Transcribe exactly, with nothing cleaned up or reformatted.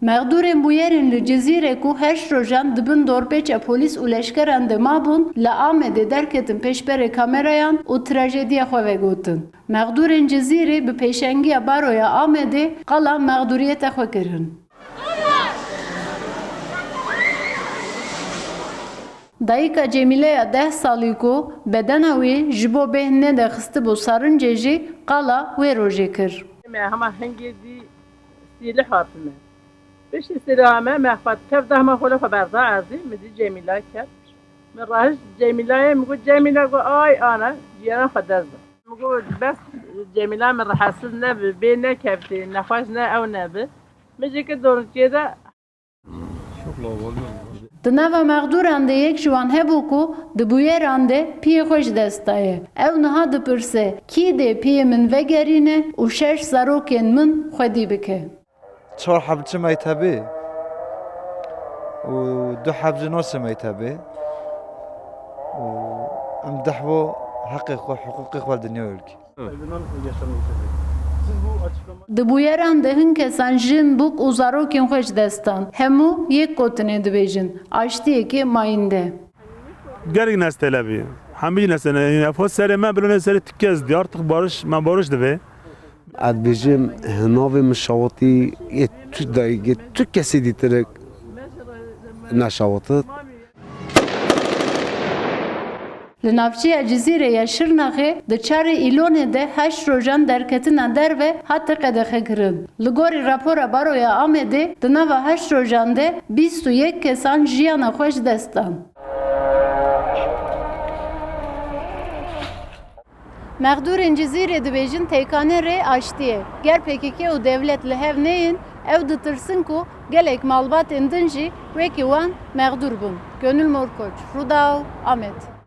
Mexdûrên bûyerên li Cizîrê ku heşt rojan di bin dorpêça polîs û leşkeran de mabûn, li Amedê derketin pêşberê kamerayan û trajediya xwe vegotin. Mexdûrên Cizîrê bi pêşengiya Baroya Amedê qala mexdûriyeta xwe kirin. Dayika Cemîleya deh salî ku bedena wî ji bo bêhn nede xistibû sarincê jî qala wê rojê kir. Me hema hingê dî sîlih hatime. Piştî sîliha me, me xwe tev da hema xwe li xwe berda erdî, min dî Cemîla ket. Min rahişt Cemîlayê, min got, "Cemîla," got, "Ay ana, ciyaran xwe dest da." Min got, "Bes Cemîla min rihesiz nebi, bê nekevtê, nexweş ne ew nebi." Min jî kir dornkê de. Di nava mexdûran de yek ji wan hebû ku di bûyeran de piyê xwe ji dest daye. Ew niha dipirse, "Kî dê piyê min vegerîne û şeş zarokên min xwedî bike?" Çar heb çi mektebê û du heb jî nasê mektebê û em deh bo heqê xwe, hiqûqê xwe li dinya wê bikî. Di bûyeran de hin kesan jin, bûk û zarokên xwe ji dest dan. Hemû yek gotinê dibêjin, aştiyekê mayînde. Gelek nestelebî. Hemî nestelebî. Nefos serê me, bilo ne serê tikez diye artık barış, me barış divê. Ez dibêjim, navê min şawitî, yê tu dayî, yê tu kesî dîtirik neşawitit. Li navçeya Cizîrê ya Şirnexê di çarê Îlonê de heşt rojan derketina derve hate qedexekirin. Li gorî rapora Baroya Amedê di nava heşt rojan de bîst û yek kesan jiyana xwe ji dest dan. Mexdûrên Cizîrê dibêjin têkane rê aştiyê. Ger P K K û dewlet li hev neyên, ew ditirsin ku gelek malbatên din jî wekî wan mexdûr bin. Gönül Morkoç, Rûdaw, Amed.